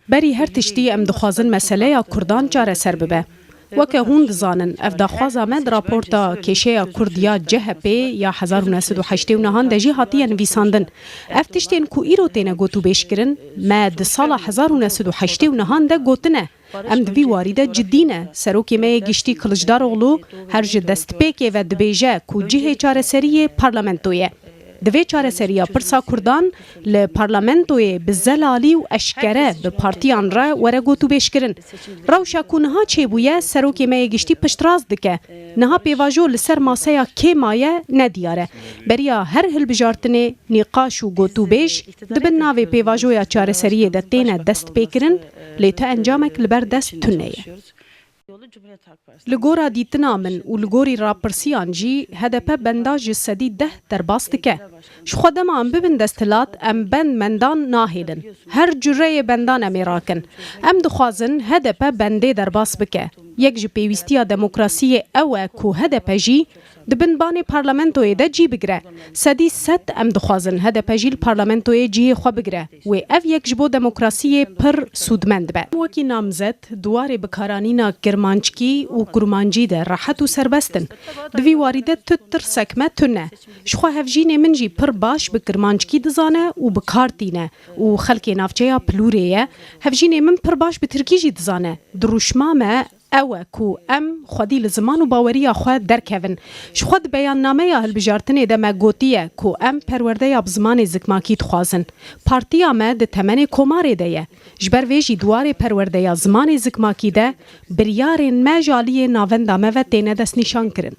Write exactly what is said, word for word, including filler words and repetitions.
Berî her tiştî em dixwazin meseleya Kurdan çareser bibe. Weke hûn dizanin, ev daxwaza me di raporta kêşeya Kurd ya C H P ya hezar û neh sed û heştê û nehan de jî hatiye nivîsandin. Ev tiştên ku îro têne gotûbêjkirin, me di sala hezar û neh sed û heştê û nehan de gotine. Em di vî warî de cidî ne. Serokê me yê giştî Kiliçdaroglu her ji destpêkê ve dibêje ku cihê çareseriyê parlamento ye. Divê çareseriya pirsa Kurdan li parlamentoyê bi zelalî û eşkere bi partiyan re were gotûbêjkirin. Rewşa ku niha çêbûye, serokê me yê giştî piştrast dike. Niha pêvajo li ser maseya kê maye, nediyar e. Beriya her hilbijartinê, nîqaş û gotûbêj di bin navê pêvajoya çareseriyê de têne destpêkirin, lê tu encamek li ber dest tune ye. Li gora dîtina min û li gorî rapirsiyan jî H D P benda ji sedî deh derbas dike. Ji xwe dema em bibin desthilat, em bend mendan nahêlin. Her cureyê bendan em ê rakin. Em dixwazin H D P bendê derbas bike. Yek ji pêwîstiya demokrasiyê ew e ku H D P jî di bin banê parlamentoyê de cî bigire. Sedî sed em dixwazin H D P jî li parlamentoyê cihê xwe bigire. Wê ev yek ji bo demokrasiyê pir sûdmend be. Wekî namzet di warê bikaranîna kirmanckî û kurmancî de rehet û serbest in. Di vî warî de tu tirsek me tune. Ji xwe hevjînê min jî pir baş bi kirmanckî dizane û bi kar tîne û xelkê navçeya Pilûrê ye. Hevjînê min pir baş bi tirkî jî dizane. Dirûşma me ew e ku em xwedî li ziman û baweriya xwe derkevin. Ji xwe di beyannameya hilbijartinê de me gotiye ku em perwerdeya bi zimanê zikmakî dixwazin. Partiya me di temenê komarê de ye. Ji ber vê jî di warê perwerdeya zimanê zikmakî de biryarên me ji aliyê navenda me ve têne destnîşankirin.